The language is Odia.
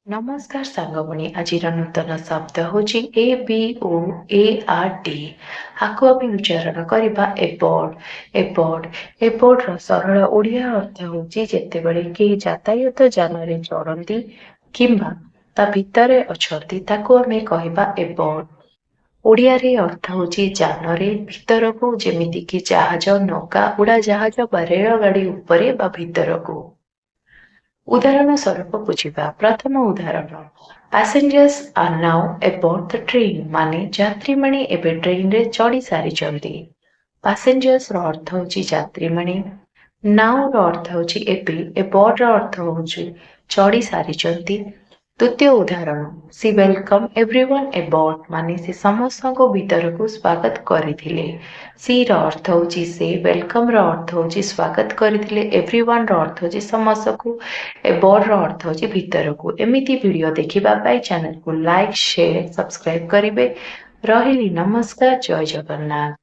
ନମସ୍କାର ସାଙ୍ଗମାନେ, ଆଜିର ନୂତନ ଶବ୍ଦ ହେଉଛି ଏ ବି ଓ ଏ ଆର୍ ଡି। ଆକୁ ଆମେ ଉଚ୍ଚାରଣ କରିବା ଏବର୍ଡ। ଏବର୍ଡ, ଏବର୍ଡର ସରଳ ଓଡ଼ିଆ ଅର୍ଥ ହେଉଛି ଯେତେବେଳେ କେହି ଯାତାୟାତ ଯାନରେ ଚଢ଼ନ୍ତି କିମ୍ବା ତା ଭିତରେ ଅଛନ୍ତି, ତାକୁ ଆମେ କହିବା ଏବର୍ଡ। ଓଡ଼ିଆରେ ଅର୍ଥ ହେଉଛି ଯାନରେ ଭିତରକୁ, ଯେମିତିକି ଜାହାଜ, ନୌକା, ଉଡ଼ାଜାହାଜ ବା ରେଳଗାଡ଼ି ଉପରେ ବା ଭିତରକୁ। ଉଦାହରଣ ସ୍ୱରୂପ ବୁଝିବା। ପ୍ରଥମ ଉଦାହରଣ, Passengers are now aboard the train, ମାନେ ଯାତ୍ରୀମାନେ ଏବେ ଟ୍ରେନରେ ଚଢ଼ି ସାରିଛନ୍ତି। ପାସେଞ୍ଜର୍ସର ଅର୍ଥ ହେଉଛି ଯାତ୍ରୀମାନେ, ନାଉର ଅର୍ଥ ହେଉଛି ଏବେ, ଏବର୍ଡର ଅର୍ଥ ହେଉଛି ଚଢ଼ି ସାରିଛନ୍ତି। ଦ୍ୱିତୀୟ ଉଦାହରଣ, She welcomed everyone aboard, ମାନେ ସେ ସମସ୍ତଙ୍କୁ ଭିତରକୁ ସ୍ୱାଗତ କରିଥିଲେ। ସିର ଅର୍ଥ ହେଉଛି ସେ, ୱେଲକମ୍ର ଅର୍ଥ ହେଉଛି ସ୍ୱାଗତ କରିଥିଲେ, ଏଭ୍ରିୱାନ୍ର ଅର୍ଥ ହେଉଛି ସମସ୍ତଙ୍କୁ, ଏବର୍ଡର ଅର୍ଥ ହେଉଛି ଭିତରକୁ। ଏମିତି ଭିଡ଼ିଓ ଦେଖିବା ପାଇଁ ଚ୍ୟାନେଲକୁ ଲାଇକ୍, ସେୟାର, ସବସ୍କ୍ରାଇବ୍ କରିବେ। ରହିଲି, ନମସ୍କାର, ଜୟ ଜଗନ୍ନାଥ।